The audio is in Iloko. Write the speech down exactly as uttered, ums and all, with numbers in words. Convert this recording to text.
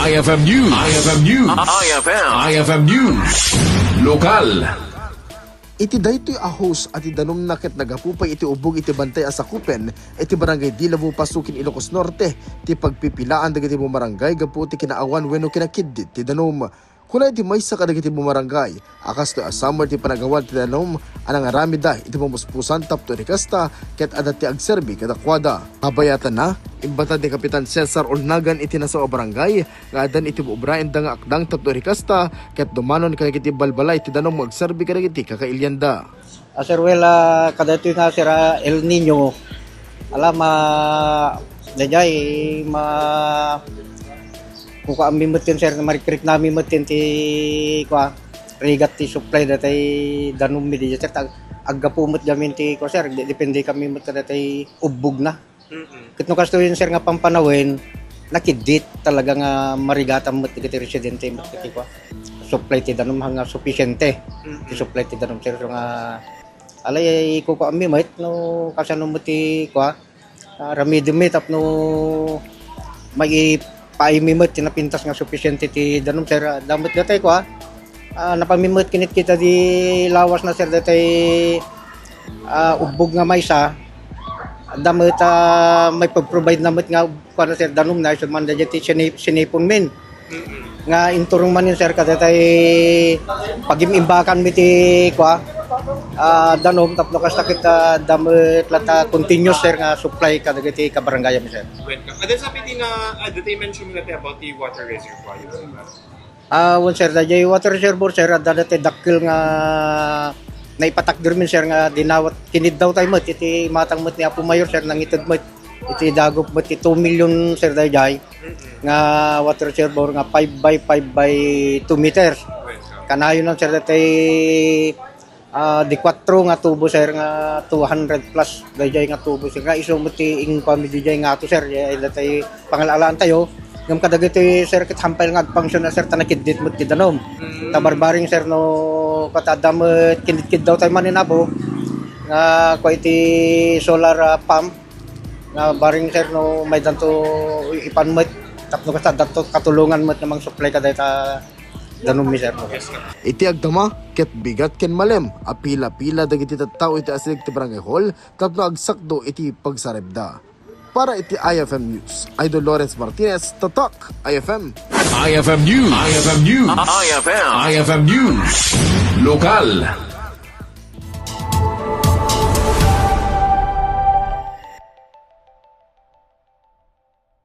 I F M News. I F M News. I F M. I F M News. Lokal. Iti daytoy a hose a ti danumna ket naggapu pay iti ubbog iti bantay a sakupen iti Barangay Dilabu, Pasukin, Ilocos Norte, ti pagpipilaan dagiti bumarangay gapu ti kinaawan wenno kinakiddit ti danum. Kuna iti maysa kadagiti bumarangay a kastoy a summer ti panagawad ti danum a nangaramidda iti pamuspusan tapno iti kasta ket adda ti agserbi kadakuada. Kabayatanna, imbatad ni Kapitan Cesar Olnagan iti nasao a barangay nga addan iti buobraenda nga akdang tapno iti kasta ket dumanon kadagiti balbalay ti danum nga agserbi kadagiti kakailianda. Ah, Sir Well, ah, kadaytoy nga, Sir, ah, El Nino, ala, ma-, daydiay, ma-, kukuaanmi met ken, Sir, marikrik nami met ken ti, kua, rigat ti supply daytoy danummi daydiay, Sir, ta aggapu met gamin ti, kua, Sir, de-, depende kami met kadaytoy ubbogna. Mm-mm. Ket no kastoyen, Sir, nga pampanawen, nakiddit talaga nga marigatan met dagiti residente met iti kua. Supply ti danum nga sufficiente. Mm-mm. Ti supply ti danum, Sir, so nga alay kukuaanmi met no kasano met ti kua, ah, ramidemmi tapno maipaaymi met ti napintas nga sufficiente ti danum, Sir. Ah, damet daytoy kua, ah, napamimmet kinit kita di lawas na, Sir, daytoy, ah, ubbog nga maysa. Adda met, ah, maipag-provide na met nga kuana, Sir, danum na isu man daydiay ti sini-, sinipon min. Mm-mm. Nga inturong man yun, Sir, kadaytay pagim-imbakan mi ti kua, ah, danum tapno kasta ket, ah, adda met latta continuous, Sir, nga supply kadagiti kabarangayan mi, Sir. Welcome. And then sabi din na, ah, dati mention mo dati about the water reservoir, di ba? Ah, wen, Sir, daydiay water reservoir, Sir, adda daytoy dakkel nga naipatakder min, Sir, nga dinawat, kiniddaw tayo met iti imatang met ni Apo Mayor, Sir, nangited met iti dagup met ti two million, Sir, daydiay nga water reservoir nga five by five by two meters. Kanayon lang, Sir, daytoy ah, di kuatro nga tubo, Sir, nga two hundred plus daydiay nga tubo, Sir, nga isu met ti inkuami daydiay nga ato, Sir, ya, daytoy pangal-alaan tayo. Ngem kadagiti, Sir, ket hampay nga agpangsiyon na, Sir, ta nakiddit met ti danum. Mm. Ta barbareng, Sir, no katada met kinidkiddaw tayo man inabo nga kua iti solar, ah, pump nga bareng, Sir, no maydanto ipan met tapno kasta danto katulongan met nga mang-supply kadayta danum mi, Sir. Iti agdama, ket bigat ken malem a pila-pila dagiti tattao iti asideg ti Barangay Hall tapno agsakdo iti pagsaribda. Para iti I F M News, Idol Lawrence Martinez, Tatak I F M. I F M News. I F M News. I F M. I F M News. Lokal.